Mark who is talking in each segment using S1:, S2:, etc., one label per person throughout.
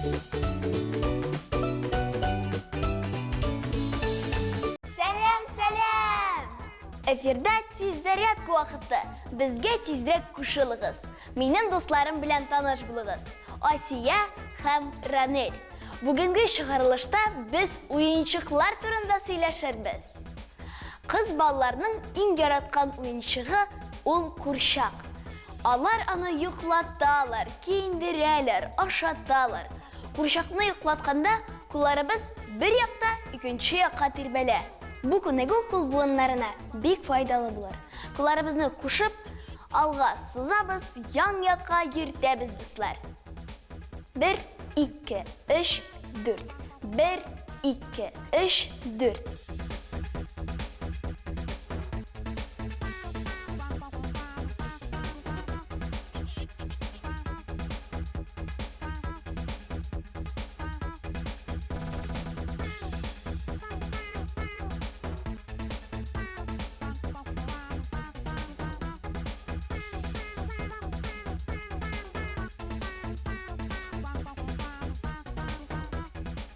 S1: Сәлам, сәлам! Эфирда тиз зарядка вакыты. Безгә тизрәк кушылыгыз. Минем дусларым белән таныш булыгыз. Асия һәм Ранель. Бүгенге чыгарылышта без уенчыклар турында сөйләшербез. Кыз балаларның иң яраткан уенчыгы ул курчак. Алар аны йоклаталар, киендерәләр, ашаталар. Курчакны йоклатканда кулларыбыз бер якта, икенче якка тирбәлә. Бу күнегү кул буыннарына бик файдалы булыр. Кулларыбызны кушып, алга сузабыз, ян-якка йөртәбез, дуслар. Бер, ике, өч, дүрт. Бер, ике, өч, дүрт.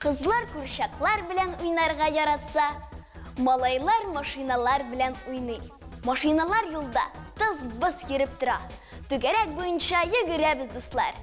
S1: Кызлар курчаклар белән уйнарга яратса, малайлар машиналар белән уйный. Машиналар юлда тыз-быз йөреп тора. Түгәрәк буенча йөгерәбез, дуслар.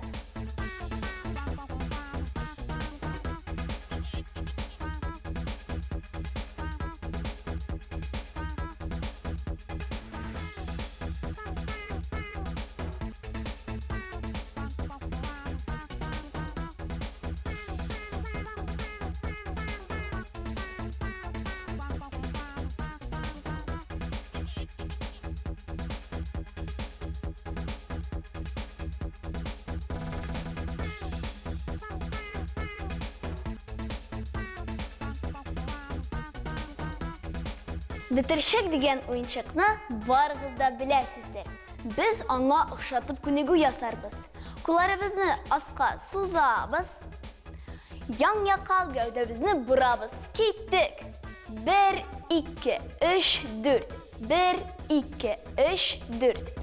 S1: Бетерчек дигән уенчыкны барыгыз да беләсездер. Без аңа охшатып күнегү ясарбыз. Кулларыбызны аска сузабыз. Ян якка гәүдәбезне борабыз. Киттек! Бер, ике, өч, дүрт. Бер, ике, өч, дүрт.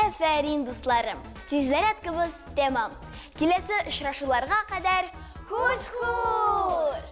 S1: Әфәрин, дусларым! Тиззарядкабыз тәмам. Киләсе очрашуларга кадәр хуш-хуш!